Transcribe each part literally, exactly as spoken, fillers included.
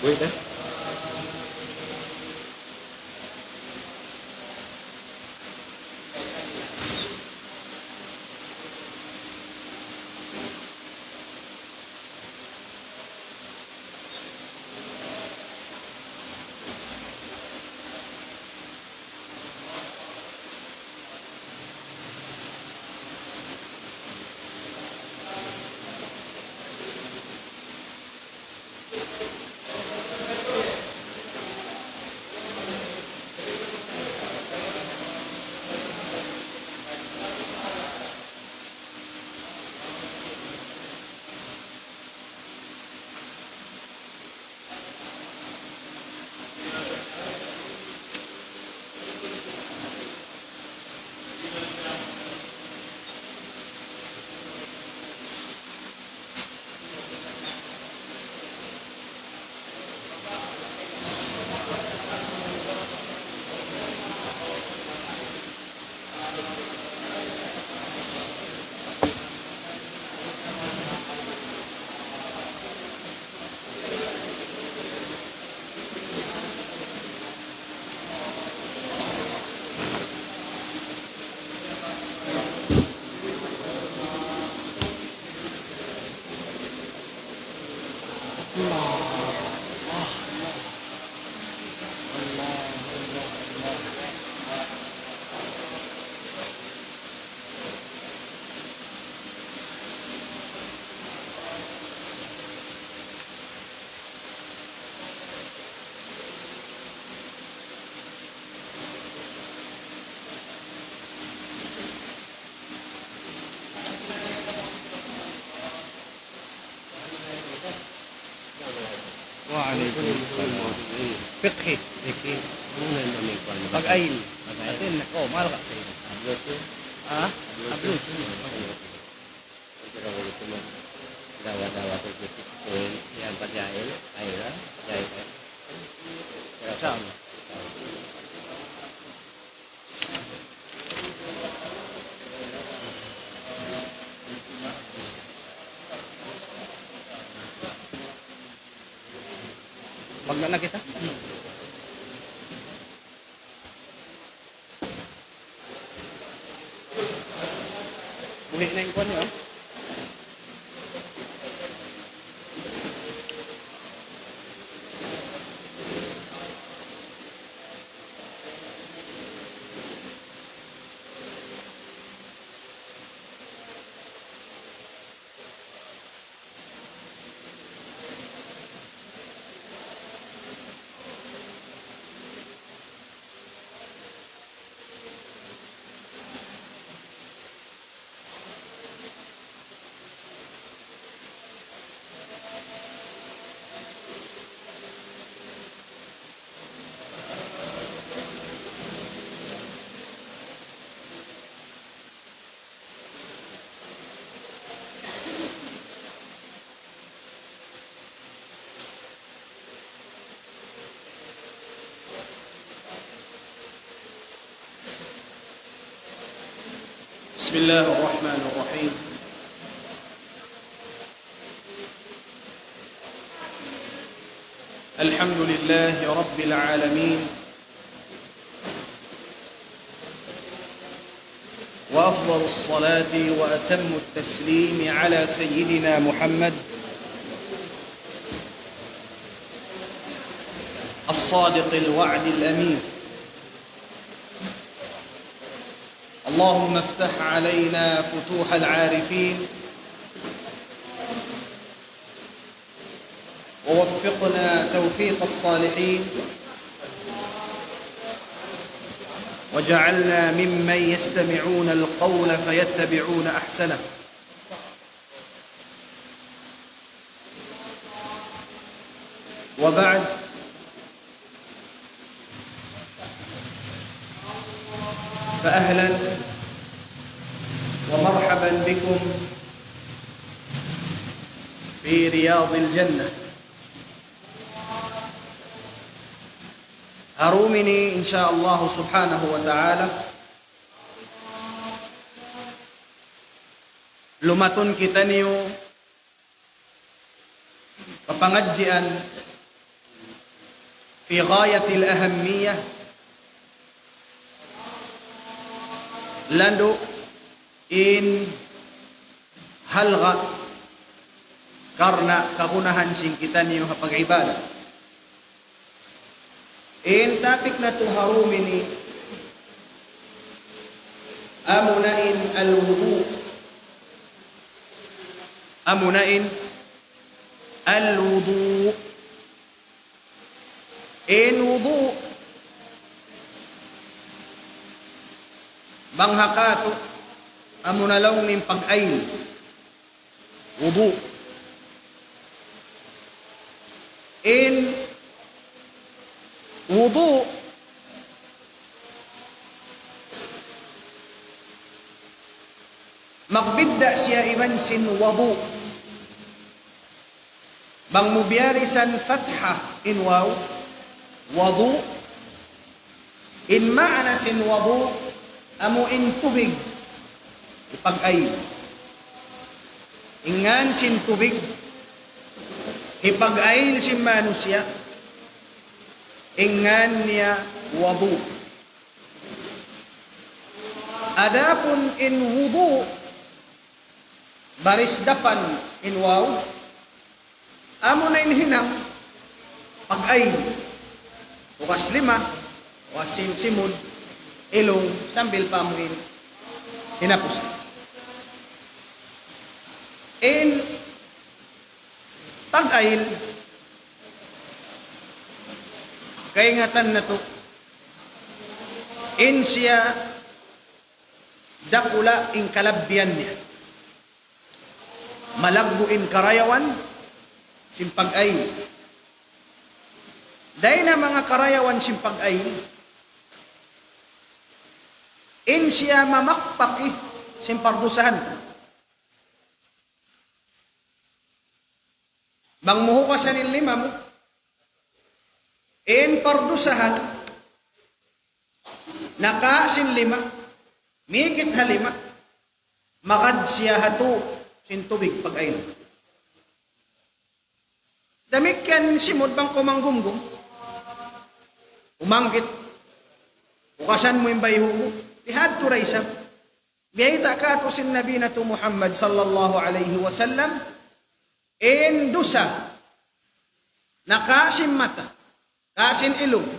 Wait, ah. Wa alaykum salam. Fiqhi. Fiqhi. Unu na in kuwan? Pag-ain. Pag-ain. Atin, oh, mahal ka sa inyo. Ablution. Ha? Ablution. Ablution. Pero ito na. Dawa-dawa sa Egypt. Yan, pag-ain. Ain, ha? Pag-ain. Saan? Magna na kita. Buhi na in kuwan niya, oh. بسم الله الرحمن الرحيم. الحمد لله رب العالمين. وأفضل الصلاة وأتم التسليم على سيدنا محمد الصادق الوعد الأمين. اللهم افتح علينا فتوح العارفين، ووفقنا توفيق الصالحين، واجعلنا ممن يستمعون القول فيتبعون أحسنه. وبعد، فأهلا بكم في رياض الجنة. Ha dum ini, in sha Allah subhanahu wa ta'ala, lumatun kitaniyu pa pangadjian في غاية الأهمية, landu' in halga' karna' kagunahan sin kitaniyu ha pag-ibadat. In topic natu' ha dum ini, amuna in al-wudu'. Amuna in al-wudu'. In wudu', bang ha katu', amuna laung niya in pag-ayl. Wudu'. In wudu', magbidda' siya iban sin wadu'. Bang mu biyarisan fatha in waw, wadu', in maana sin wadu', amu in tubig hipag-ayl. In ngan sin tubig hipag-ayl sin manusiya', in ngan niya wadu'. Adapun in wudu', baris dapan in waw, amuna in hinang pag-ayl. Hugas lima, hugas sim-, simud, ilung, sambil pa amu in hinapus. In pag-ayl, kaingatan natu', in siya dakula' in kalabbihan niya. Malaggu' in karayawan sin pag-ayl. Dayn ha manga karayawan sin pag-ayl, in siya mamakpak sin pardusahan. Bang mu hugasan in lima mu, in pardusahan, naka sin lima, mikit ha lima, magad siya ha tuu sin tubig pag-ayl. Damikkiyan simud bang kaw manggumgum. Umanggit. Hugasan mu in bayhu' mu. Bihadtu da isab. Biyayta' katu' sin Nabi natu' Muhammad sallallahu alayhi wasallam, in dusa, naka sin mata, ka sin ilung,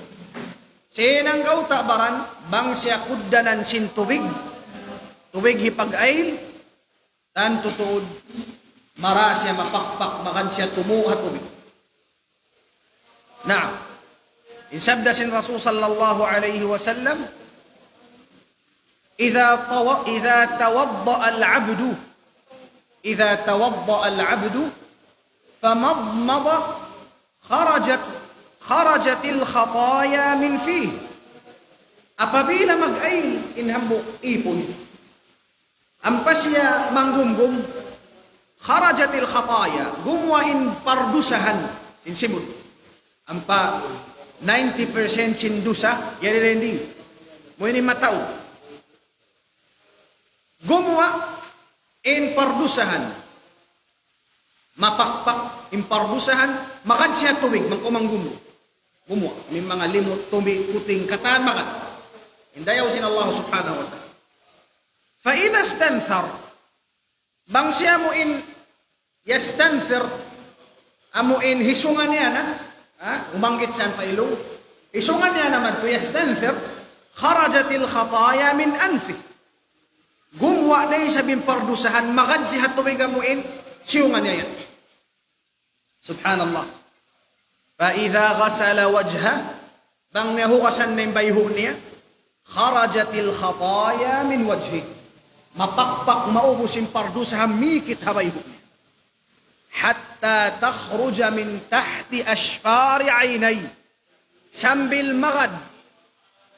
sin anggawta' baran, bang siya kugdanan sin tubig, tubig hipag-ayl, tantu tuud, mara siya mapakpak, magad siya tumuu ha tubig. Naam. In sabda sin Rasul sallallahu alayhi wasallam, إذا تو-، إذا توضأ العبد، إذا توضأ العبد فمضمض خرجت، خرجت الخطايا من فيه. Apabila mag-ayl in hambuuk ipun, ampa siya manggumgum, خرجت الخطايا, gumuwa' in pardusahan, sin simud. Ampa ninety percent sin dusa, yari rendi. Mu ini mataud. Gumuwa' in pardusahan. Mapakpak in pardusahan, magad siya tubig, bang kaw manggumgum. Gumuwa', in manga limut, tumi, puting, katan magad. In dayaw sin Allah subhanahu wa ta'ala. فإذا استنثر, bang siya amu in yastanthir, amu in hisungan niya na, ha, umanggit siya pa ilung, hisungan niya na madtu yastanthir, خرجت الخطايا من أنفه. Gumuwa' na isab in pardusahan, magad siya ha tubig amu in siyungan niya yan. Subhanallah. فإذا غسل وجهه, bang niya hugasan na in bayhu' niya, خرجت الخطايا من وجهه. Mapakpak maubus in pardusahan mikit ha bayhu' niya. حتى تخرج من تحت أشفار عينيه. Sambil magad,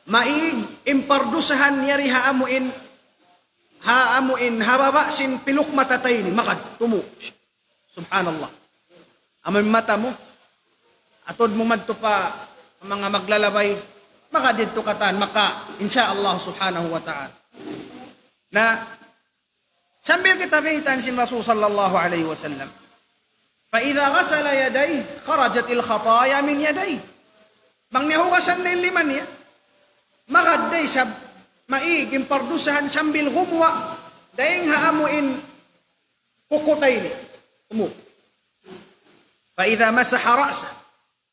maig in pardusahan niya yari ha amu in ha amu in ha baba' sin piluk mata ta ini, magad, tumu'. Subhanallah. Amu in mata mu, atud mu madtu pa manga maglalabay, magad didtu katan, maka, insya Allah subhanahu wa ta'ala. Na, sambil kita baytaan sin Rasul sallallahu alayhi wasallam, فإذا غسل يديه خرجت الخطايا من يديه. Bang niya hugasan na in lima niya, magad da isab maig in pardusahan sambil gumuwa' dayn ha amu in kuku ta ini. Umu. فإذا مسح رأسه.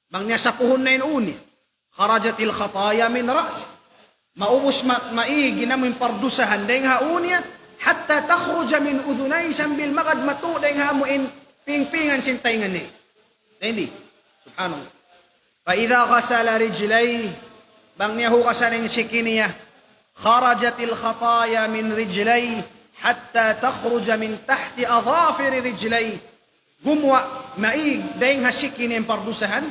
Bang niya sapuhun na in ū niya. خرجت الخطايا من رأسه. Maubus ma-, maig in amu in pardusahan dayn ha ū niya, حتى تخرج من أذنيه, sambil magad matu' dayn ha amu in pingpingan sin taynga niya. Na ini, subhanallah. فإذا غسل رجليه, bang niya hugasan in siki niya, خرجت الخطايا من رجليه حتى تخرج من تحت أظافر رجليه. Gumuwa' maig dayn ha siki niya in pardusahan,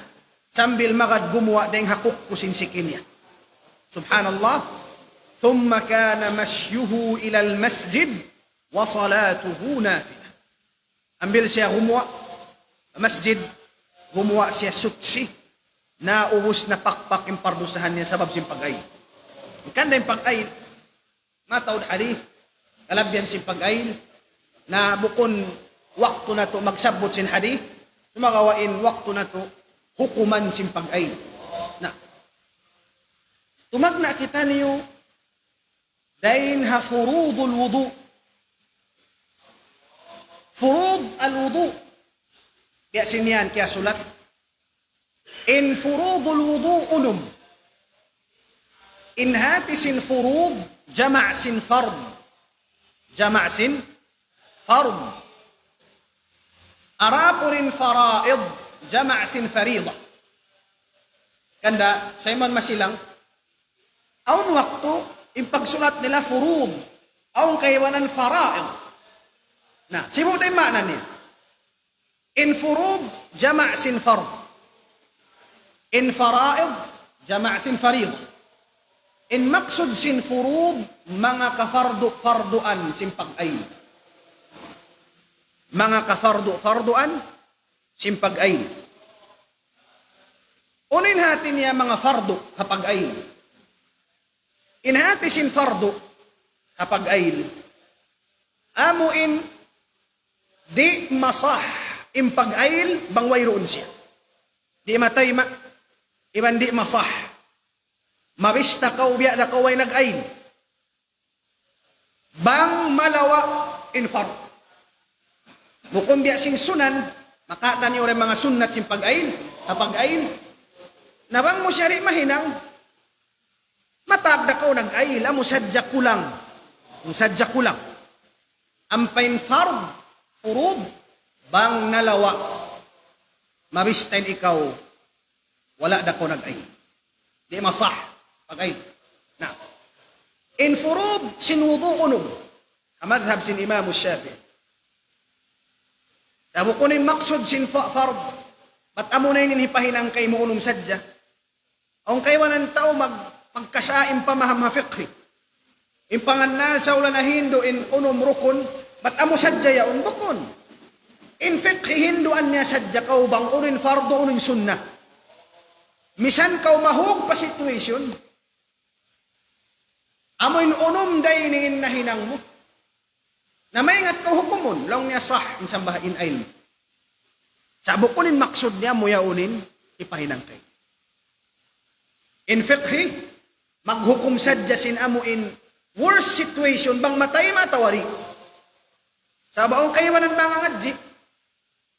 sambil magad gumuwa' dayn ha kukku sin siki niya. Subhanallah. ثم كان مشيه إلى المسجد وصلاته نافلة. Sambil siya gumuwa' masjid, gumuwa' siya suchi, naubus na pakpak in pardusahan niya sabab sin pag-ayl. Hangkan da in pag-ayl, mataud hadith, kalabihan sin pag-ayl, na bukun waktu natu' magsabbut sin hadith, sumagawa' in waktu natu' hukuman sin pag-ayl. Na, tumagna' kitaniyu dayn ha furudul wudu'. Furud al-wudu'. Biya' sin yan kiyasulat. In furudul wudu' unum. In hati sin furud, jama' sin fard. Jama' sin fard. Adapun in faraid, jama' sin faridah. Hangkan da, sa' iman masilang, awn waktu, in pagsulat nila furud, awn kaibanan faraid. Na, sibu' da in maana niya. In furud, jama' sin fard. In faraid, jama' sin faridah. In maksud sin furud, manga kafardu-farduan sin pag-ayl. Manga kafardu-farduan sin pag-ayl. Unu in hati niya manga fardu ha pag-ayl? In hati sin fardu ha pag-ayl, amu in di' masah in pag-ayl bang wayruun siya. Di' matayma', iban di' masah. Mabista kaw biya' da kaw way nag-ayl. Bang malawa' in fard. Bukun biya' sin sunan, makatan niyu rin manga sunnat sin pag-ayl, ha pag-ayl. Na bang mu siya di' mahinang, matab da kaw nag-ayl, amu sadja kulang. Amu sadja kulang. Ampa in fard, furud, bang nalawa', mabista in ikaw, wala' da kaw nag-ayl. Di' masah pag-ayl. Na, in furud sin wudu' unum. Ha madhab sin Imam Shafi'i. Sa' bukun in maksud sin fa-, fard, bat amu na ini in hipahinang kaymu unum sadja. Awn kaibanan tau mag-, magkasā in pamaham ha fiqh. In pangannal sa' ula na hindu' in unum rukun, bat amu sadja yaun bukun. In fiqh hinduan niya sadja kaw bang unu in fardu, unu in sunnat. Misan kaw mahug pa situation. Amu in unum da ini in nahinang mu. Na maingat kaw hukumun, laung niya sah in sambah in ayl mu. Sa' bukun in maksud niya amu yaun in hipahinang kaymu. In fiqh, maghukum sadja sin amu in worst situation, bang matayma' atawa di'. Sa' bang awn kaibanan mangangadji',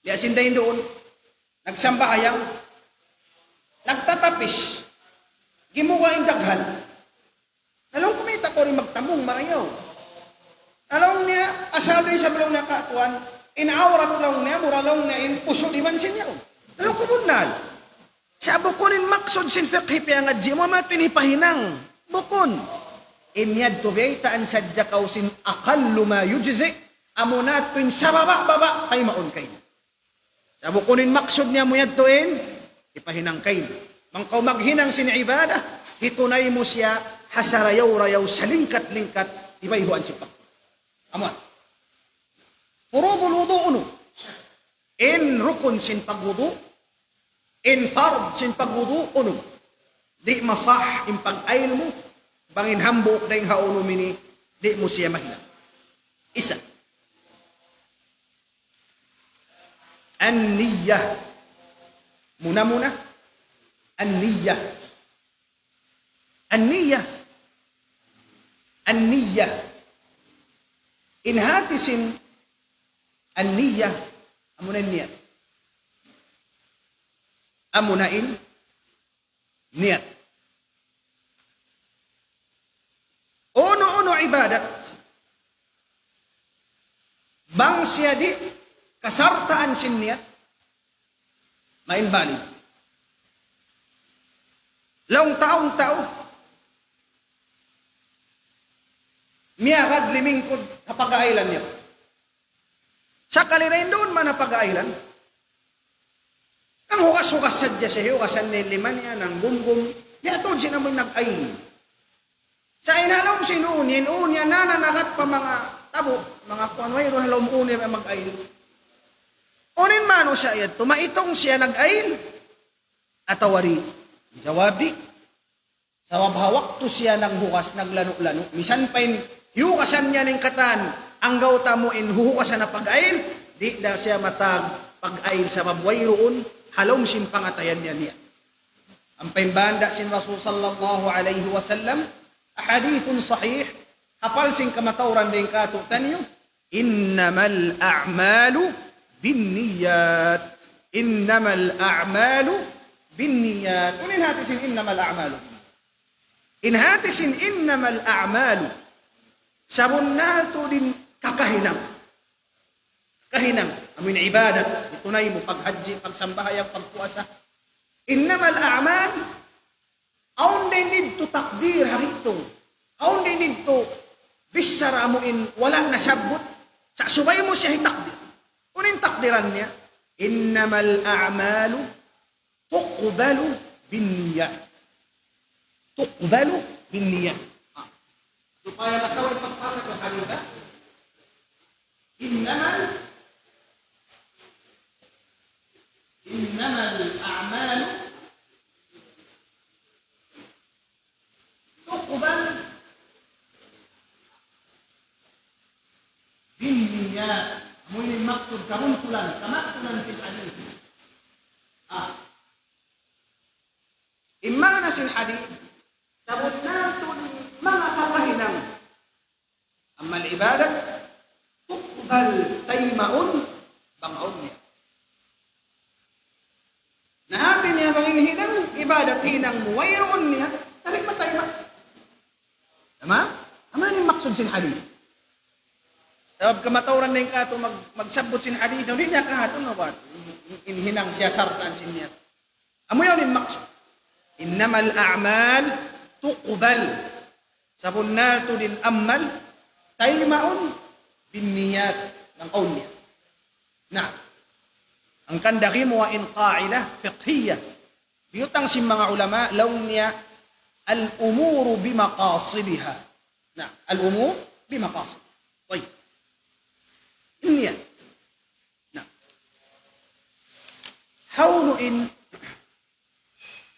biya' sin dayn duun, nagsambahayang, nagtatapis, gimuwa' in daghal. Na laung ku mayta' kaw di' magtamung marayaw. Na laung niya, asal da isab laung niya katuan, in awrat laung niya, mura laung niya in pusu' iban sin yaun. Na laung ku bunnal. Sa' bukun in maksud sin fiqh piyangadji' mu, amu yadtu in hipahinang. Bukun. In yadtu biyaytaan sadja kaw sin aqallu ma yujzi', amu na yadtu in sababa'-baba', taymaun kaymu. Sa' bukun in maksud niya amu yadtu in, hipahinang kaymu. Bang kaw maghinang sin ibadah, hitunay mu siya ha sarayaw-rayaw, salingkat-lingkat, ibayhuan sin pag-. Amu yan. Furudul wudu' unum. In rukun sin pagwudu', in fard sin pagwudu' unum. Di' masah in pag-ayil mu, bang in hambuuk dayn ha unum ini, di' mu siya mahinang. Isa. An-niyyah. Muna-muna, an-niyyah. An-niyyah. An-niyyah. In hati sin an-niyyah, amuna in niyat. Amuna in niyat. Unu-unu ibadat, bang siya di' kasartaan sin niyat, main balig. Laung ta awn tau miyagad limingkud ha pag-ayilan niya. Sakali dayn duun man ha pag-ayilan, nanghugas-hugas sadja siya, hiyugasan niya in lima niya, nanggumgum, di' atud siya naman nag-ayil. Sa' in ha lawm sin ū niya, in ū niya nananagat pa manga tabu', manga kuwan, wayruun ha lawm ū niya mag-ayil. Unu in manusiya' yadtu, maitung siya nag-ayil atawa di'? Jawab, di'. Sabab ha waktu siya naghugas, naglanu'-lanu', misan pa in hiyugasan niya in katan, anggawta' mu in huhugasan na pag-ayil, di' da siya matag pag-ayil sabab wayruun ha lawm sin pangatayan niya niyat. Ampa in banda' sin Rasul sallallahu alayhi wasallam, hadithun sahih, hapal sin kamatauran dayn kātu'niyu, إنما الأعمال بالنيات. إنما الأعمال بالنيات. Unu in hati sin إنما الأعمال بالنيات? In hati sin إنما الأعمال, sabunnal tuud in kakahinang. Kahinang, amu in ibadat, hitunay mu, paghajji, pagsambahayang, pagpuasa. إنما الأعمال, awn dayn didtu takdir ha hitung. Awn dayn didtu bichara amu in wala' nasabbut. Sa' subay mu siya hitakdir. Unu in takdiran niya? إنما الأعمال تقبل بالنيات. تقبل بالنيات. Ah. Supaya masawa in pagpaham natu' ha hadith, ha? إنما، إنما الأعمال تقبل بالنيات. Amu ini in maksud kabuntulan, kamaktulan sin hadith. Ah. In maana sin hadith, sabunnal tuud in manga kakahinang. أما العبادة تقبل, taymaun bang awn niyat. Na hati niya bang in hinang ibadat hinang mu, wayruun niyat, di' matayma'. Tama? Amu ini in maksud sin hadith. Sabab kamatauran dayn kātu' mag-, magsabbut sin hadith, di' niya kahātun na ba? In hinang siya sartaan sin niyat. Amu yaun in maksud. إنما الأعمال تقبل. Sabunnal tuud in amal, taymaun بالنيات, bang awn niyat. Na, hangkan da kimuha' in qaida fiqhiyya. Biyutang sin manga ulama, laung niya, الأمور بمقاصدها. Na, الأمور بمقاصدها. Tayyib. In niyat. Na. Hawnu in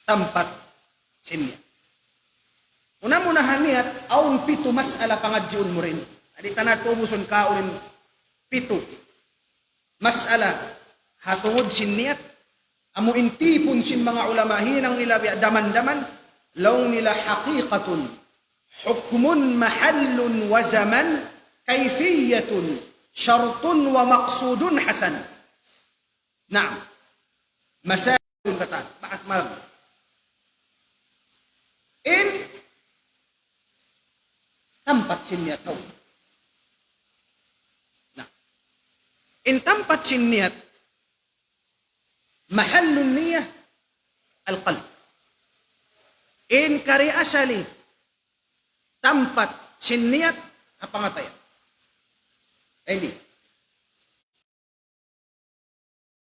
tampat sin niyat? Muna-muna ha niyat, awn pitu mas'ala pangadjiun mu dayn. Di' ta na tubusun kaagi in pitu mas'ala ha tungud sin niyat, amu in tipun sin manga ulama hinang nila biya' daman-daman, laung nila حقيقة، حكم، محل وزمن، كيفية، شرط ومقصود حسن. Naam. Masail katan. Bahas malam. In tampat sin niyat hawnu. Na. In tampat sin niyat, محل النية القلب. In kari asali tampat sin niyat ha pangatayan. Ini.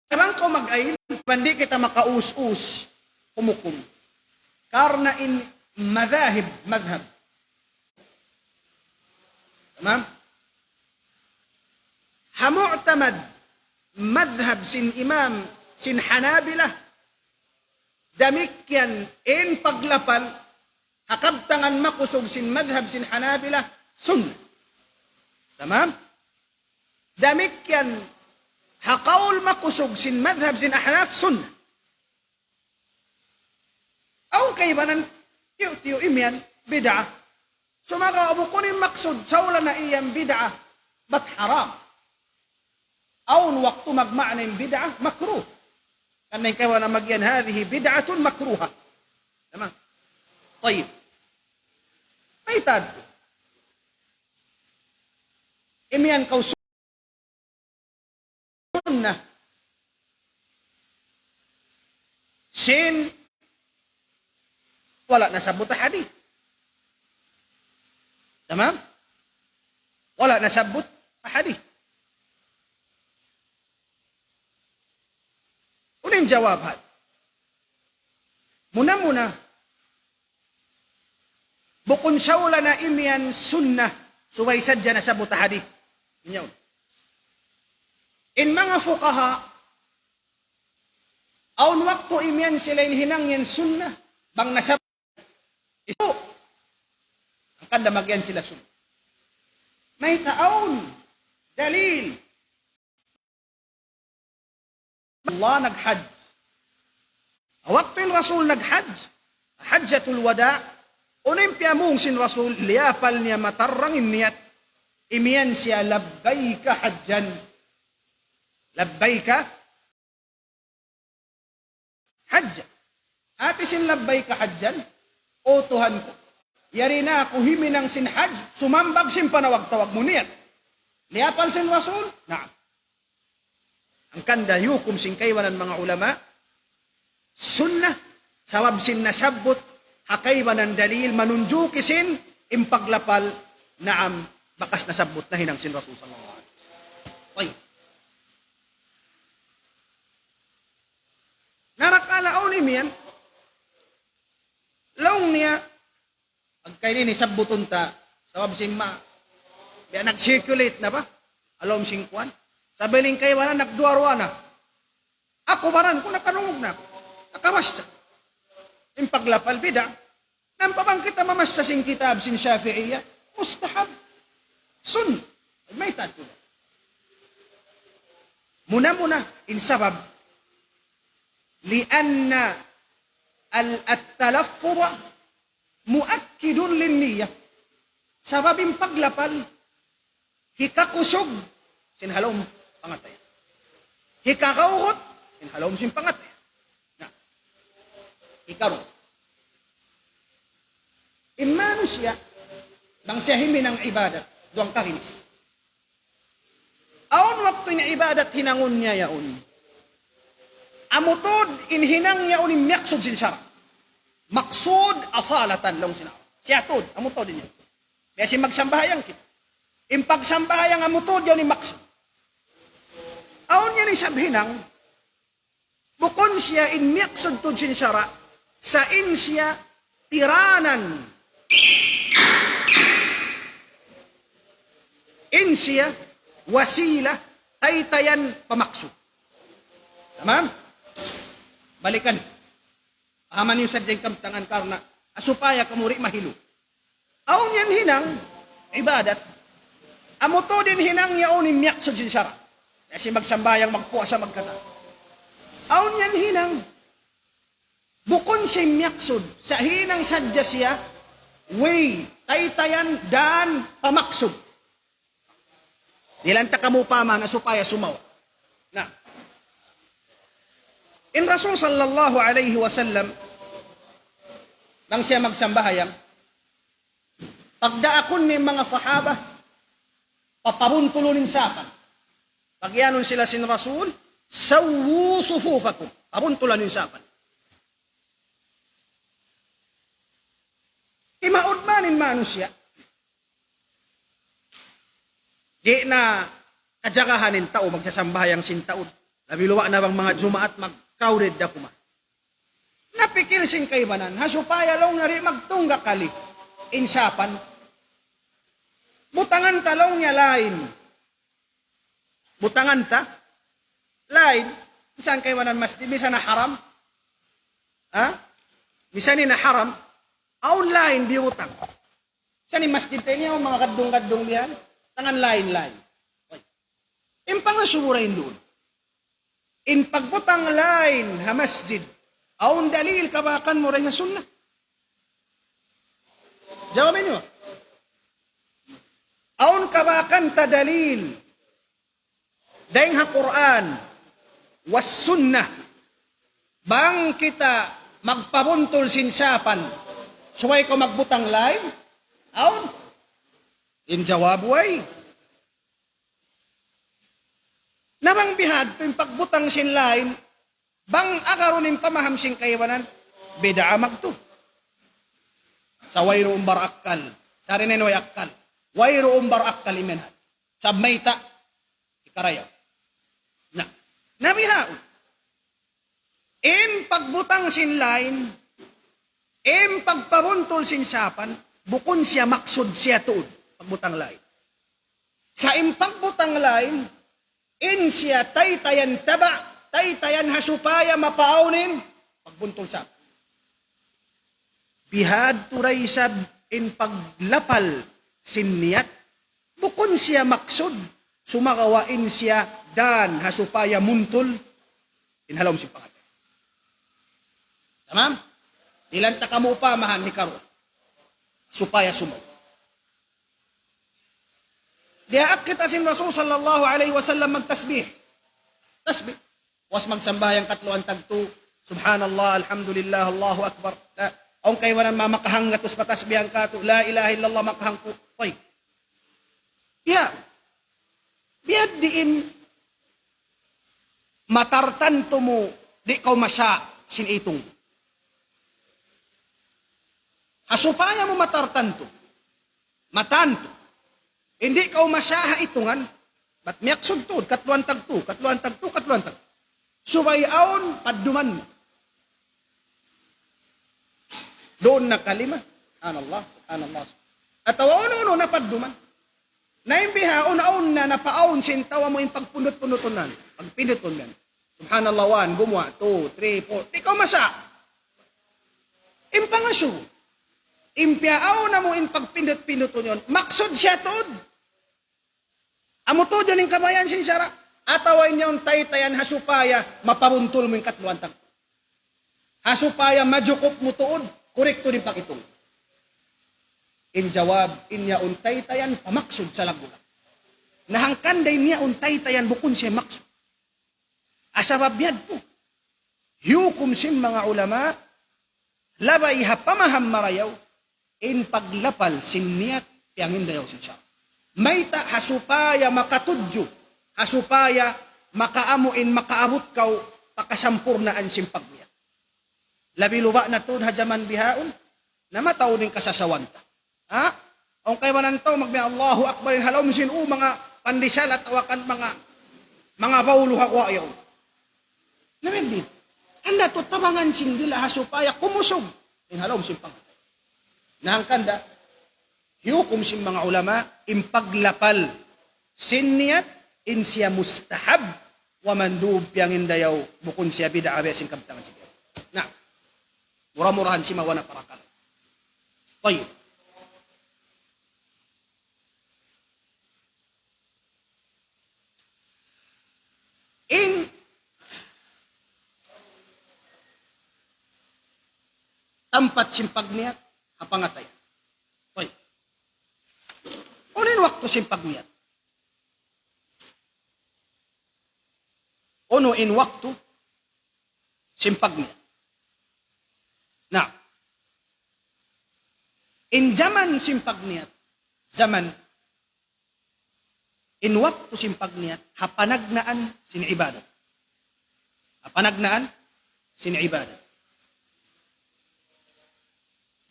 Bang kaw mag-ayil, di' kita makaus-us humukum. Karna' in madhahib, madhab. Tamam? ha mu'tamad madhab sin imam sin Hanabila, damikkiyan in paglapal ha kabtangan makusug sin madhab sin Hanabila, sunnah. Tamam? Damikkiyan ha qawl makusug sin madhab sin Ahnaf, sunnah. Awn kaibanan, tiyu'-tiyu' imiyan, bid'ah. Sumagawa' bukun in maksud, sawla na iyan bid'ah, bat haram. Awn waktu magmaana in bid'ah, makruh. Karna' in kaibanan magiyan, هذه بدعة مكروهة. Tamam? Tayyib. Mayta'? Imiyan kaw sunnah. Sin, wala' nasabbut ha hadith. Tamam? Wala' nasabbut ha hadith. Unu in jawab hat? Muna-muna, bukun sawla na imiyan sunnah, subay sadja nasabbut ha hadith. Yaun. In manga fuqaha, awn waktu imiyan sila in hinang yan sunnah, bang nasabbut. Isu. Hangkan da magiyan sila sunnah. Mayta'? Awn dalil. Allah naghajj. Waktu in Rasul naghajj, Hajjatul Wada', unu in piyamung sin Rasul, liyapal niya matarrang in niyat, imiyan siya, "Labbayka hajjan." Labbayka hajjan. Hati sin labbayka hajjan, "O Tuhan ku, yari na aku himinang sin hajj, sumambag sin panawag-tawag mu." Niyat. Liyapal sin Rasul? Naam. Hangkan da hiyukum sin kaibanan manga ulama, sunnah, sabab sin nasabbut ha kaibanan dalil manunjuki sin in paglapal, naam, bakas nasabbut na hinang sin Rasul sallallahu alayhi wasallam. Tayyib. Narakala' awn imiyan, laung niya, pagka ini sabbutun ta, sabab sin ma, biya' nag-circulate na ba? Ha lawm sin kuwan. Sabab in kaibanan nagduwa-ruwa na. Aku baran ku nakarungug na aku. Nakamassa. In paglapal bid'ah. Nampa bang kita mamassa sin kitab sin Shafi'iyya, mustahab. Sun. Mayta' tuud? Muna-muna, in sabab, لأن ال-، التلفظ مؤكد للنية. Sabab in paglapal, hikakusug sin ha lawm pangatayan. Hikakawgut sin ha lawm sin pangatayan. Na, hikaruwa. In manusiya', bang siya himinang ibadat, duwang kaginis. Awn waktu in ibadat hinangun niya yaun, amu tuud in hinang yaun in miyaksud sin sara'. Maksud asalatan laung sin Arab. Siya tuud, amu tuud in yan. Biya' sin magsambahayang kita. In pagsambahayang amu tuud yaun in maksud. Awn yan isab hinang, bukun siya in miyaksud tuud sin sara', sa' in siya tiranan. In siya wasila, taytayan pa maksud. Tamam? Balikan. Pahaman niyu sadja in kabtangan karna' supaya kamu di' mahilu. Awn yan hinang ibadat. Amu tuud in hinang yaun in miyaksud sin sara'. Biya' sin magsambahayang, magpuasa, magkatan. Awn yan hinang. Bukun siya miyaksud. Sa' hinang sadja siya way, taytayan, daan pa maksud. Dihilan ta kamu upama na supaya sumawa. Na. In Rasul sallallahu alayhi wasallam, bang siya magsambahayang, pagdaakun niya in manga sahaba, papabuntulun in sapan. Pagiyanun sila sin Rasul, "سووا صفوفكم." Pabuntulan in sapan. Timaud man in manusiya'. Di' na kajagahan in tau magsasambahayang sin taud. Labi luwa' na bang manga Jumaat, mag-crowded da kuman. Napikil sin kaibanan, ha supaya laung niya di' magtungga' kali in sapan, butangan ta laung niya lain. Butangan ta, lain, misan kaibanan masjid, misan na haram. Ha? Misan in haram, awn lain biyutang. Misan in masjid ta ini, awn manga gaddung-gaddung bihan, tangan lain-lain. Okay. In pangasubu dayn duun. In pagbutang lain ha masjid, awn dalil kabakan mu dayn ha sunnah? Jawab niyu. Awn kabakan ta dalil dayn ha Qur'an was sunnah, bang kita magpabuntul sin sapan, subay kaw magbutang lain? Awn? In jawab, way. Na bang bihadtu in pagbutang sin lain, bang agarun in pamaham sin kaibanan, bid'a magtu. Sa' wayruun barakkal. Sa' di' na in way akkal. Wayruun barakkal iman hat. Sa' mayta', hikarayaw. Na, na bihaun. In pagbutang sin lain, in pagpabuntul sin sapan, bukun siya maksud siya tuud, pagbutang lain. Sa' in pagbutang lain, in siya taytayan taba', taytayan ha supaya mapaawn in pagbuntul sapan. Bihadtu da isab in paglapal sin niyat, bukun siya maksud, sumagawa' in siya dan ha supaya muntul in ha lawm sin pangatay. Tamam? Dihilan ta kamu upamahan hikaruwa. Supaya sumaw. Diyaak kita sin Rasul sallallahu alayhi wasallam magtasbih. Tasbih. Puas magsambahayang katluan tagtu, Subhanallah, Alhamdulillah, Allahu Akbar. Na, awn kaibanan ma-, makahanggatus pa tasbih hangkatu', La ilaha illallah, makahangpu'. Way. Biya', biya' diin matartantu mu, di' kaw masa' sin itung. Ha supaya mu matartantu, matantu. Di' kaw masa' ha itungan, bat miyaksud tuud, katluan tagtu, katluan tagtu, katluan tagtu. Subay awn padduman mu. Duun na kalima. Subhanallah, subhanallah. Atawa unu-unu na padduman. Na in bihaun, awn na napaawn sin tawa mu in pagpundut-pundutun yan. Pagpindutun yan. Subhanallah, one, gumuwa', two, three, four. Di' kaw masa'. In pangasubu. In piyaawn na mu in pagpindut-pindutun yan, maksud siya tuud. Amu tuud yan in kabayaan sin sara'. Atawa in yaun taytayan ha supaya mapabuntul mu in katluan tagtu. Ha supaya majukup mu tuud, korektu in paghitung. In jawab, in yaun taytayan pamaksud sa laggu'-laggu'. Na hangkan da in yaun taytayan bukun siya maksud. Sabab yadtu, hiyukum sin manga ulama, labay ha pamaham marayaw, in paglapal sin niyat, piyangindayaw sin sara'. Mayta'? Ha supaya makatudju, ha supaya makaamu in makaabut kaw pa kasampurnaan sin pagniyat. Labi luba' na tuud ha jaman bihaun, na mataud in kasasawan ta. Ha? Awn kaibanan tau magbiya' Allahu Akbar in ha lawm sin u manga pandesal atawa kan manga, manga bawlu ha guwa' yaun. Na, biya' diin. Hangkan da tuud tabangan sin dila ha supaya kumusug in ha lawm sin pangatay. Na hangkan da, hiyukum sin manga ulama, in paglapal sin niyat, in siya mustahab, wa mandub, piyangindayaw, bukun siya bid'a, biya' sin kabtangan sin kiyaw. Na, mura-murahan simawa' na parakala'. Tayyib. In tampat sin pagniyat ha pangatayan. Tayyib. Unu in waktu sin pagniyat? Unu in waktu sin pagniyat? Na, in jaman sin pagniyat, jaman, in waktu sin pagniyat, ha panagnaan sin ibadat. Ha panagnaan sin ibadat.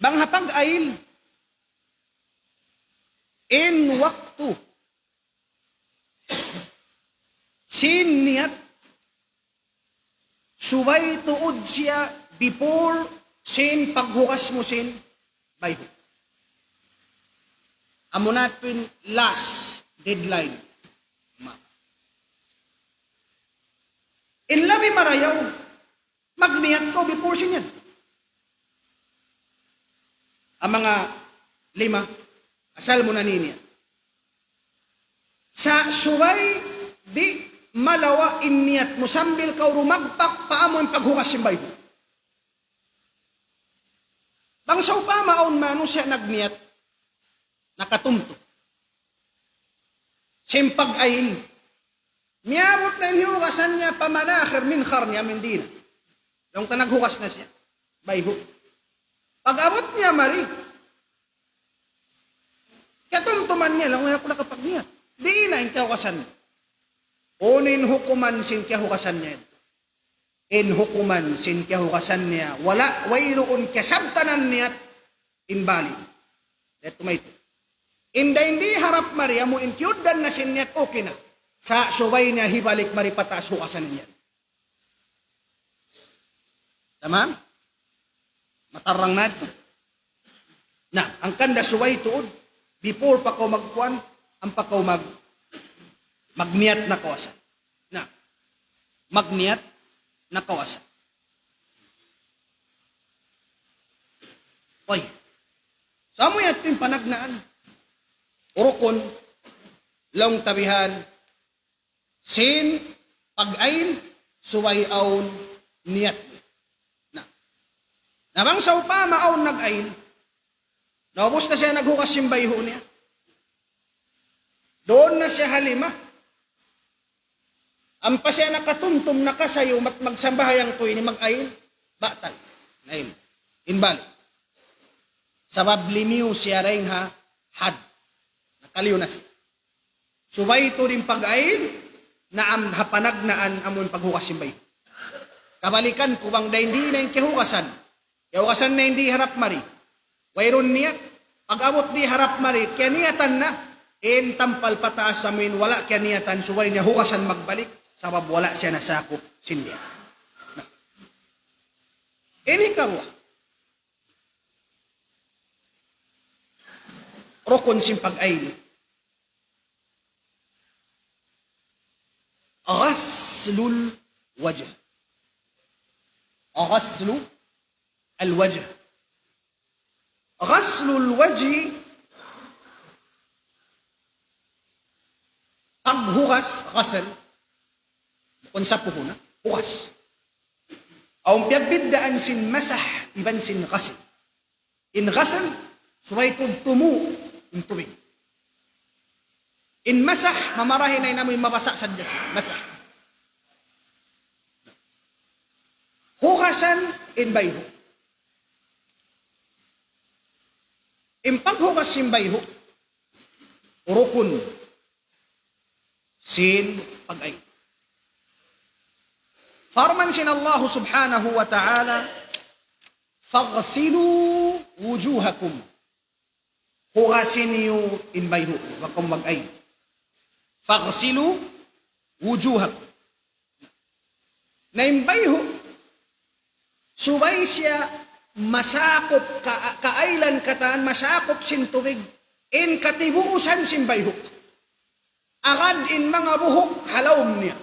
Bang ha pag-ayl, in waktu sin niyat, subay tuud siya before sin paghugas mu sin bayhu'. Amuna tuud in last deadline. Ma-, In labi marayaw, magniyat kaw before sin niyat. Amu in manga lima, asal mu na in niyat. Sa' subay di' malawa' in niyat mu sambil kaw rumagpak pa amu in paghugas sin bayhu'. Bang sawpama awn manusiya' nagniyat, nakatumtum sin pag-ayil. Miyabut na in hihugasan niya pa manakhir, minkhar niya, amu in dī na. Laung ta naghugas na siya bayhu'. Pag-abut niya mari, katumtuman niya, laung, "Way aku nakapagniyat." Dī na in kiyahugasan niya. Unu in hukuman sin kiyahugasan niya? In hukuman sin kiyahugasan niya, wala', wayruun kiyasabtan niyat, invalid. Dahil tumaytu. In dayn di harap mari, amu in kiyugdan na sin niyat, okay na. Sa' subay niya hibalik mari pataas hugasan niya. Tamam? Matarang na yadtu. Na, hangkan da subay tuud, before pa kaw magkuan, ampa kaw mag-, magniyat na kaw asal. Na, magniyat na kaw asal. Oy. Sa' amu yadtu in panagnaan. Rukun, laung ta bihan, sin pag-ayil, subay awn niyat niya. Na, na bang sawpama awn nag-ayil, naubus na siya naghugas sin bayhu' niya. Duun na siya ha lima. Ampa siya nakatumtum, nakasayu, mat-, magsambahayang tuud ini, mag-ayil, batal. Na in, invalid. Sabab limiyu siya dayn ha had. Nakaliyu na siya. Subay tuud in pag-ayil, naam, ha panagnaan amu in paghugas sin bayhu'. Kabalikan ku bang dayn di na in kiyahugasan. Kiyahugasan na in di harap mari. Wayruun niyat. Pag-abut di harap mari, kiyaniyatan na. In tampal pataas amu in wala' kiyaniyatan, subay niya hugasan magbalik. Sabab wala' siya nasakup sin niyat. Na. Ini karuwa. Rukun sin pag-ayil. غسل الوجه. غسل الوجه. غسل الوجه. Paghugas, ghasal. Bukun sapuhun, ha? Hugas. Awn piyagbiddaan sin masah iban sin ghasl. In ghasl, subay tuud tumu' in tubig. In masah, mamarahi na in amu in mabasa' sadja siya. Masah. Hugasan in bayhu'. In paghugas sin bayhu', rukun sin pag-ayil. Parman sin Allah subhanahu wa ta'ala, فاغسلوا وجوهكم. Hugasi niyu in bayhu' niyu, bang kamu mag-ayil. فاغسلوا وجوهكم. Na in bayhu', subay siya masakup, ka-, kaayilan katan, masakup sin tubig, in katibuusan sin bayhu'. Agad in manga buhuk ha lawm niya.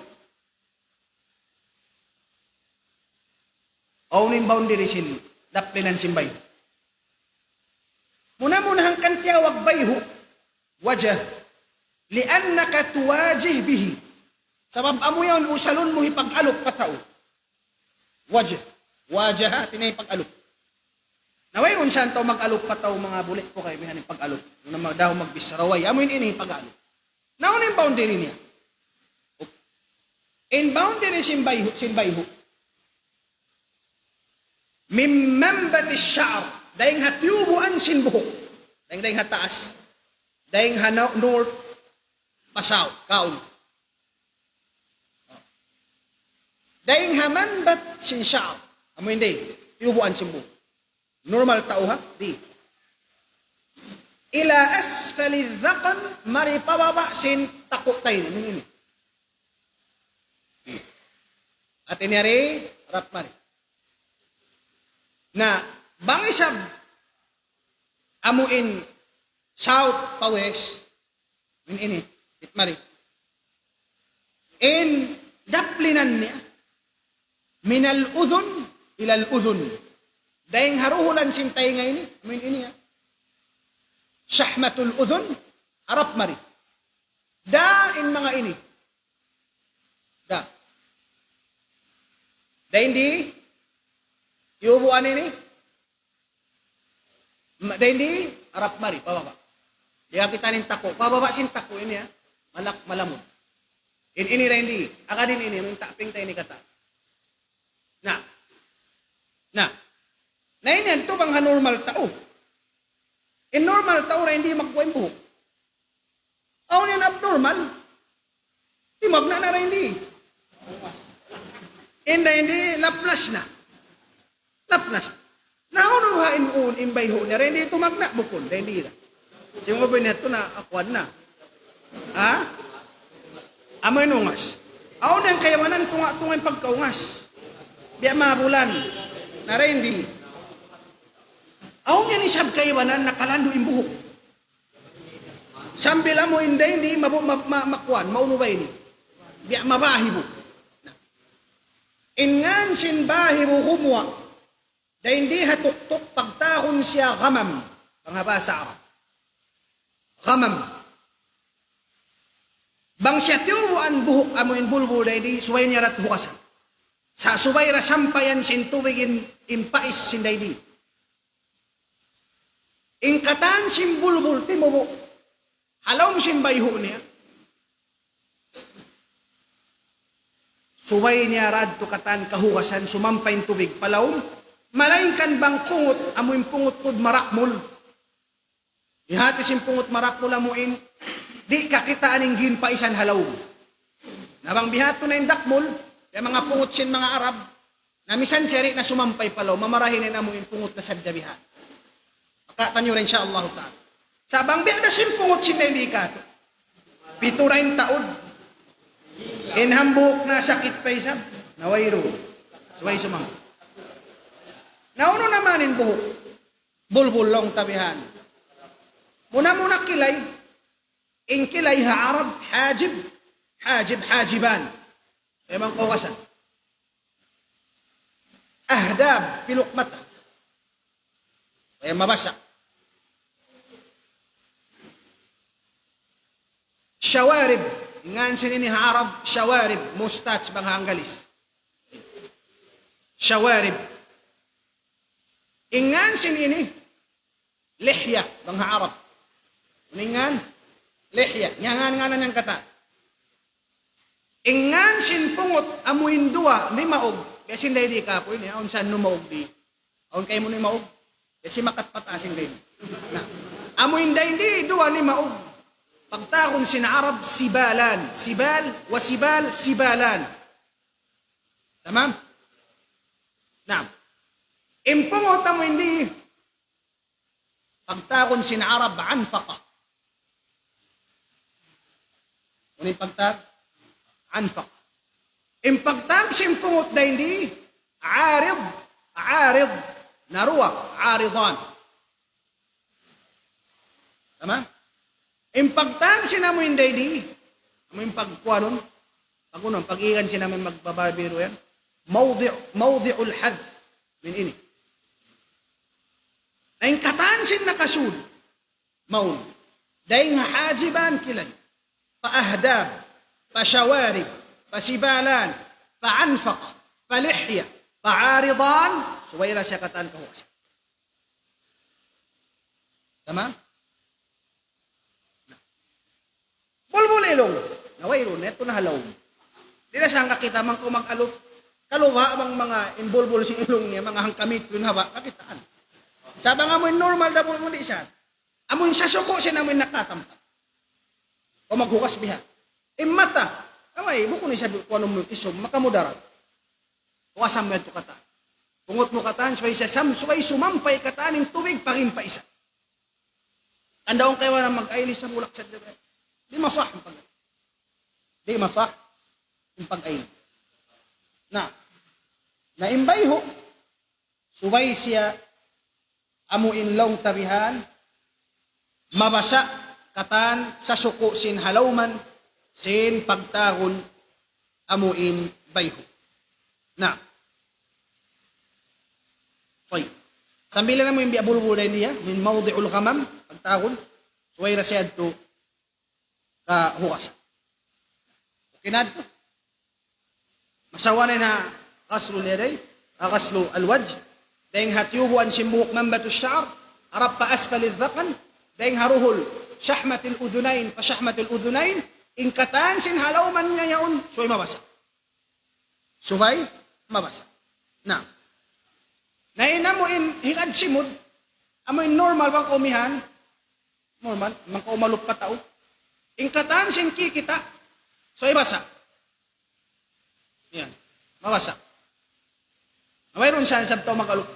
Awn in boundary sin daplinan sin bayhu'. Muna-muna hangkan tiyawag bayhu', wajh. لأنك تواجه به. Sabab amu yan usalun mu hipag-alup pa tau. Wajh. Wajaha, hāti niya hipag-alup. Na wayruun sa tau mag-alup pa tau, manga buli' ku kay bihan in pag-alup. Muna magdahu magbichara, way. Amu in ini hipag-alup. Na unu in boundary niya? Okay. In boundary sin bayhu', sin bayhu'. من منبت الشعر, dayn ha tiyubuan sin buhuk. Dayn, dayn ha taas. Dayn ha no-, north, pa south, kaun. Dayn ha manbat sin sha'r. Amu in di, tiyubuan sin buhuk. Normal tau ha? Di. إلى أسفل الذقن, mari pa baba' sin taku' tayni, amu in ini. Hāti niya di, harap mari. Na, bang isab, amu in south pa west, in ini, it mari. In daplinan niya, من الأذن إلى الأذن. Dayn ha ruhulan sin taynga ini, amu in ini, ha. شحمة الأذن, harap mari. Da in manga ini. Da. Dayn di, iyubuan ini. Ma-, dayn di, harap mari, pababa'. Di' ha kita in taku'. Pababa' sin taku' ini, ha. Malak-, malamud. In ini dayn di, agad in ini, in taping ta ini katan. Na. Na. Na ini yadtu bang ha normal tau. In normal tau dayn di magkuha in buhuk. Awn yan abnormal. Timagna' na dayn di. In dayn di lapnas na. Lapnas. Na unu ha in un, in bayhu' niya, dayn di tumagna', bukun, dayn di na. Siyungubi niya tu na, akuan na. Ha? Amu in ungas. Awn yan kaibanan, tunga'-tunga' in pagkaungas. Biya' mabulan. Na dayn di. Awn yan isab kaibanan, nakalandu' in buhuk. Sambil amu in dayn di, mabu-, ma-, ma-, makuan, maunu ba ini? Biya' mabahibu. In ngan sin bahibu humuwa'. Dayn di ha tuktuk pagtawagun siya ghamam. Bang ha bahasa Arab. Ghamam. Bang siya tiyubuan buhuk amu in bulbul dayn di, subay niya da tuud hugasan. Sa' subay da sampayan sin tubig in, in pais sin dayn di. In katan sin bulbul timubu'. Ha lawm sin bayhu' niya. Subay niya da tuud katan kahugasan, sumampay in tubig pa lawm. Malaingkan bang pungut, amu in pungut tuud marakmul. Bihati sin pungut marakmul amu in, di' kakitaan in ginpaisan ha lawm. Na bang bihati na in dakmul, ya manga pungut sin manga Arab, na misan siya di' na sumampay pa lawm, mamarahi na in amu in pungut na sadja bihan. Makatan niyu na insya Allah ta'ala. Sa' bang biya' da sin pungut sin dayn di katu'. Pitu da in taud. In hambuuk na sakit pa isab. Na wayruun. Subay sumampay. Na unu naman in buhuk. Bulbul laung ta bihan. Muna-muna kilay. In kilay ha Arab, hajib, hajib, hajiban. Memang kawasan. Ahdab, piluk mata. Kaya mabasa. Shawarib. In ngan sin ini ha Arab, shawarib, mustache bang ha Anggalis. Shawarib. In ngan sin ini, lihya, bang ha Arab. Unu in ngan? Lihya. Nyangan-nganan yan katan. In ngan sin pungut amu in duwa nimaug. Biya' sin dayn di kaku' ini, awn sa' nimaug di. Awn kaymu nimaug. Biya' sin makat pataas in dayn di. Na. Amu in dayn di duwa nimaug. Pagtawagun sin Arab, sibalan. Sibal, wa sibal, sibalan. Tamam? Naam. In pungut amu in di pagtawagun sin Arab anfaqa. Unu in pagtawag? Anfaqa. In pagtawag sin pungut dayn di, arid, arid, na duwa, aridan. Tama? In pagtawag sin amu in dayn di, amu in pagkuanun, pag-unun, pag-igan sin amu in magbabarbero yan. Mawdi', mawdi'ul hadh. Min ini. Na in katan sin nakasud, mawn. Dayn ha hajiban kilay. Pa ahdab, pa shawarib, pa sibalan, pa anfaq, pa lihya, pa aridan, subay da siya katan kahugasan. Tama? Bulbul ilung. Na wayruun, yadtu na ha lawm. Di' na sangka kita man kaw mag-alup. Kalu ba bang manga in bulbul sin ilung niya, manga hangkamit yun haba', kakitaan. Sa' bang amu in normal da bulbul di' sa. Amu in sasuku' sin amu in nakatampat. Kaw maghugas biha. In mata, amay, bukun in sabi' ku anu mu kisum, makamudarat. Hugasan mu yadtu katan. Pungut mu katan, subay siya sam-, subay sumampay katan in tubig pa ginpaisa. Tandaun kaymu na mag-ayli sa bulak sa dagat. Di' masah in pag-ayli. Di' masah in pag-ayli. Na, na in bayhu', subay siya amu in laung ta bihan, mabasa' katan sasuku' sin ha lawman, sin pagtawagun amu in bayhu'. Na, Sambil na mu in biya' bulbul dayn diya, min mawdi'ul ghamam, pagtawagun, subay da siya yadtu kahugasan. Okay na yadtu? Masawa na in ha ghaslul yadayn, ha ghaslul wajh, dayn ha tiyubuan sin buhuk manbatu sha'r, harap pa asfalil dhaqan, dayn ha duhul shahmatil udhunayn, pa shahmatil udhunayn, in katan sin ha lawm niya yaun, subay mabasa. Subay mabasa. Na. Na in amu in higad simud, amu in normal bang kawmihan, normal, bang kaw malup pa tau. In katan sin kikita', subay basa. Yan. Mabasa. Wayruun sa isab tau mag-alup,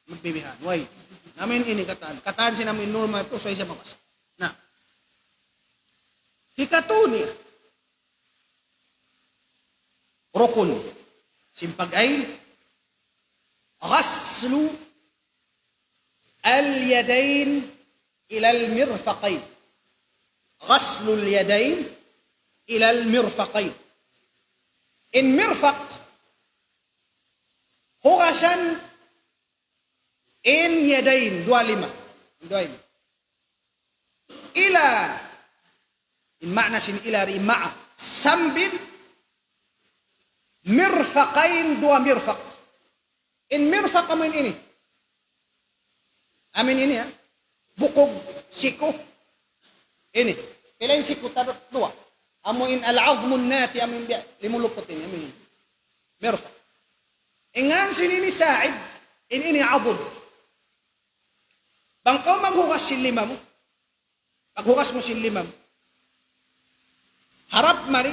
magbibihan. Way. Na amu in ini katan. Katan sin amu in normal tu, subay siya mabasa. Na. Hikatu niya. Rukun sin pag-ayl, ghaslu al-yadayn ila al-mirfaqayn. Ghaslu al-yadayn ila al-mirfaqayn. In mirfaq, hugasan in yadayn, duwa lima. Duwa ini. Ila, in maana sin ila di ma'a. Sambil mirfaqayn, duwa mirfaq. In mirfaq amu in ini. Amu in ini, ha? Bukug, siku. Ini. Pila in siku? Tadu-, duwa. Amu in al-azmun nati, amu in biya' limuluput ini, amu in ini. Mirfaq. In ngan sin ini sa'id, in ini adud. Bang kaw maghugas sin lima mu, paghugas mu sin lima mu, harap mari,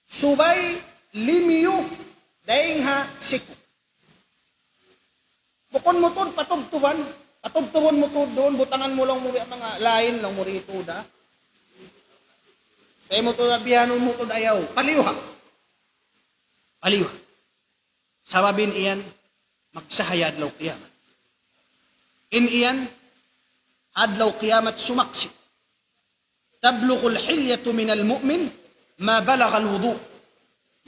subay limiyu dayn ha siku. Bukun mu tuud patubtuban, patubtubun mu tuud duun, butangan mu laung mu biya' manga lain, laung mu di' tuud, ha. Sa' mu tuud, bihanun mu tuud, ayaw. Paliyuha. Paliyuha. Sabab in yan, magsahaya adlaw kiyamat. In yan, adlaw kiyamat sumaksi'. تبلغ الحلية من المؤمن ما بلغ الوضوء.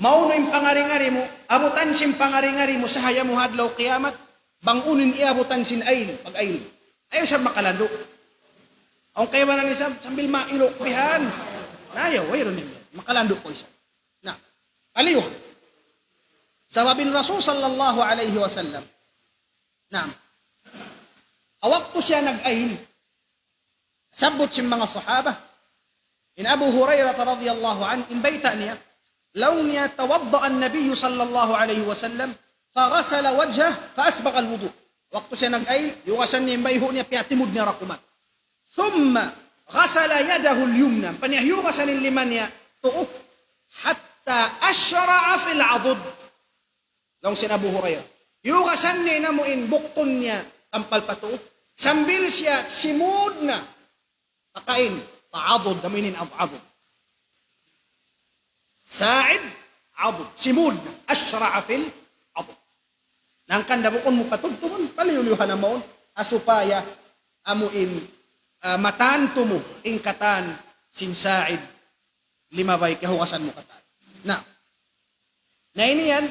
Maunu in pangari-ngari mu, abutan sin pangari-ngari mu, sahaya mu ha adlaw kiyamat, bang unu in iyabutan sin ayl, pag-ayl. Ayaw isab makalandu'. Awn kaibanan isab, sambil mailuk bihan. Na ayaw, wayruun in yan. Makalandu' kaw isab. Na, paliyuha. Sabab in Rasul sallallahu alayhi wasallam. Naam. Ha waktu siya nag-ayl, sabbut sin manga sahaba, in Abu Hurairah radiyallahu anhu, in bayta' niya, laung niya, توضأ النبي صلى الله عليه وسلم فغسل وجهه فأسبغ الوضوء. Waktu siya nag-ayl, hiyugasan niya in bayhu' niya, piyatimud niya ra kuman. ثم غسل يده اليمنى. Ampa niya hiyugasan in lima niya tuu. حتى أشرع في العضد. Laung sin Abu Hurairah. Hiyugasan niya in amu in buktun niya tampal pa tuu. Sambil siya simud na pakain, pa adud, amu in ad-, adud. Sa'id, adud. Simud na. أشرع في العضد. Hangkan da bukun mu patubtubun, paliyuliyuhan na mawn, ha supaya amu in, ah, matantu mu in katan sin sa'id, limabay kahugasan mu katan. Na, na ini yan,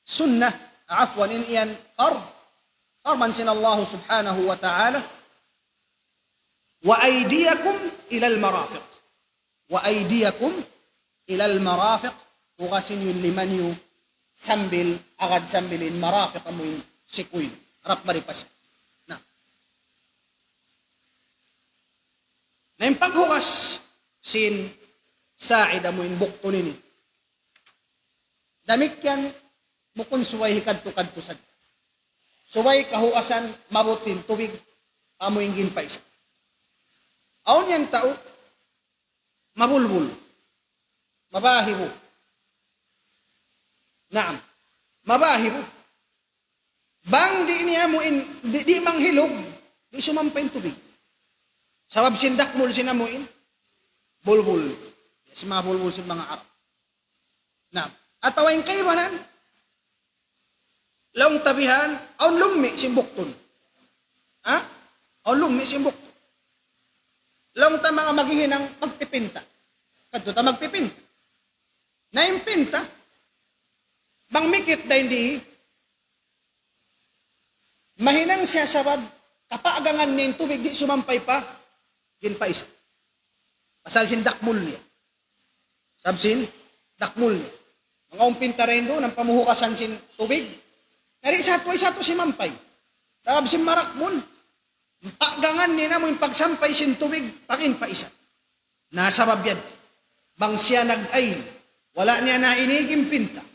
sunnah, afwan, ini yan, fard, parman sin Allah subhanahu wa ta'ala, وأيديكم إلى المرافق. وأيديكم إلى المرافق. Hugasan niyu in lima niyu sambil, agad sambil in marafiq amu in siku ini. Harap mari pa siku. Na. Na in paghugas sin sa'id amu in buktun ini. Damikkiyan bukun subay hikadtu-kadtu sadja. Subay kahugasan mabuting tubig, amu in ginpaisa. Awn yan tau, mabulbul. Mabahibu. Naam. Mabahibu. Bang di' niya amu in, di', di' manghilug, di' sumampa in tubig. Sabab sin dakmul sin amu in bulbul. Sin manga bulbul sin manga Arab. Na, atawa in kaibanan, laung ta bihan, awn lummi' sin buktun. Ha? Awn lummi' sin buktun. Laung ta manga maghihinang magpipinta. Kadtu ta magpipinta. Na in pinta, bang mikit dayn di, Mahinang siya sabab kapagangan niya in tubig di' sumampay pa ginpaisan. Pasal sin dakmul niya. Sabab sin dakmul niya. Manga umpinta dayn duun, in pamuhukasan sin tubig. Yari sa tuwi sa tu simampay. Sabab sin marakmul. Pagangan niya na amu in pagsampay sin tubig pa ginpaisan. Na sabab yan. Bang siya nag-ayl, wala' niya na inig in pinta.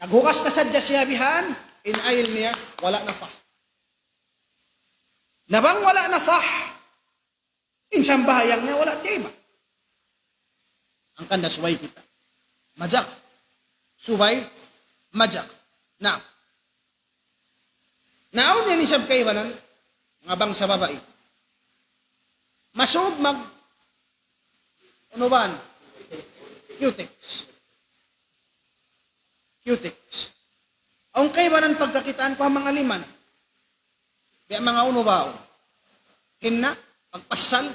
Naghukas na sadja siya bihan, in ayl niya, wala' na sah. Na bang wala' na sah, in sambahayang niya wala' kaiba. Hangkan da subay kita majaga. Subay majaga. Na, na awn yan isab kaibanan, manga bangsa babai. Masub mag, unu ba yan? Cutex. Cutex. Awn kaibanan pagkakitaan ku ha manga lima na. Biya' manga unu ba? Hinna, pagpasal.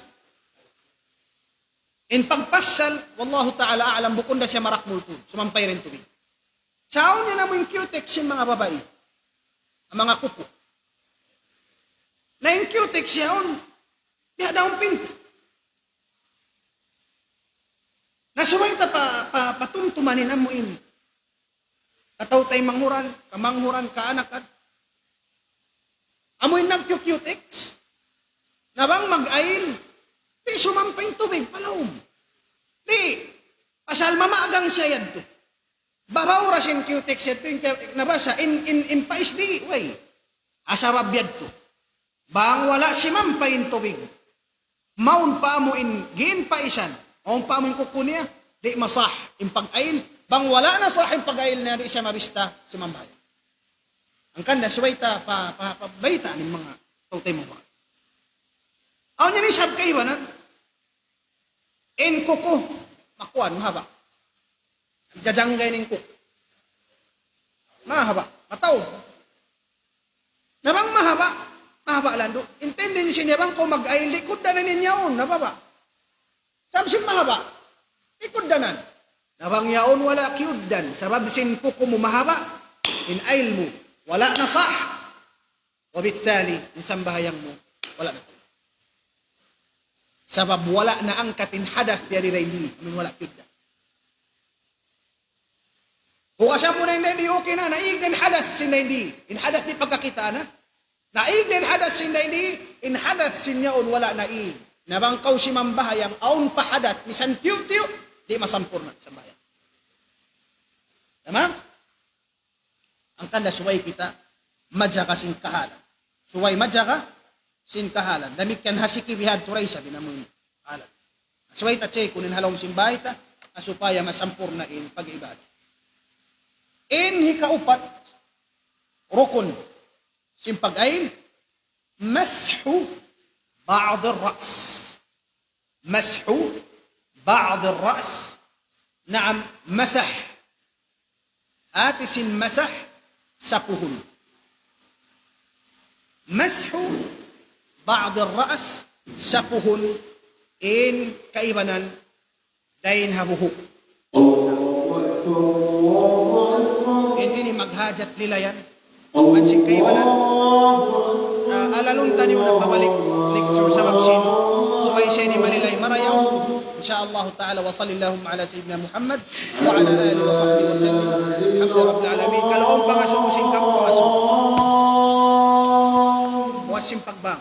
In pagpasal, wallahu ta'ala a'lam, bukun da siya marakmul tuud, sumampay da in tubig. Sa' awn yan amu in cutex sin manga babai. Manga kuku. Na in cutex yaun, biya' da awn pinta. Na subay ta pa, pa, patumtuman in amu in. Kataw-taymanghuran, kamanghuran, kaanakan. Amu in nag-cutex. Na bang mag-ayl, di' sumampay in tubig pa lawm. Di', pasal mamagang siya yadtu. Babaw ra sin cutex yadtu, in, na ba sa, in, in, in pais di', way. Asabab yadtu. Bang wala' simampay in tubig. Mawn pa amu in ginpaisan. Mawn pa amu in kuku niya. Di' masah in pag-ayl. Bang wala' na sah in pag-ayl niya, di' siya mabista sumambahayang. Hangkan da subay ta pa, pa, pa, bayta' in manga tau-tau mu. Awn yan isab kaibanan. In kuku, makuan, mahaba'. Jajanggay in kuku. Mahaba', mataud. Na bang mahaba', mahaba' landu'. In tendency niya bang kaw mag-ayl, likuddanan in yaun, nababa. Sabab sin mahaba', likuddanan. Na bang yaun wala' kiyugdan, sabab sin kuku mu mahaba', in ayl mu, wala' na sah. Wabittali, in sambahayang mu, wala' na. Sabab wala' na angkat in hadath yari dayn di, amun wala' kiyugdan. Hugasan mu na in dayn di, okay na, naig na in hadath sin dayn di. In hadath di' pagkakita' na. Naig na in hadath sin dayn di, in hadath sin yaun wala' naig. Na bang kaw simambahayang awn pa hadath, misan tiyu'-tiyu', di' masampurna' sambahayang. Tamam? Hangkan da subay kita majaga sin kahalan. Subay majaga sin kahalan. Damikkiyan ha siki bihadtu da isab in amun kahalan. Subay ta check-un in ha lawm sin bāy ta, supaya masampurna' in pag-ibadat. In hikaupat, rukun sin pag-ayl, مسح بعض الرأس. مسح بعض الرأس. Naam, masah. Hāti sin masah, sapuhun. مسح بعض الرأس, sapuhun in kaibanan dayn ha buhuk. In ini maghajat lilayan. Bang sin kaibanan, ah, alalun taniyu na pabalik lecture sabab sin subay siya ini malilay marayaw. إن شاء الله تعالى، وصل اللهم على سيدنا محمد وعلى آله وصحبه وسلم. الحمد لله رب العالمين. Kalaung pangasubu sin kamu pangasubu. Puas sin pagbang.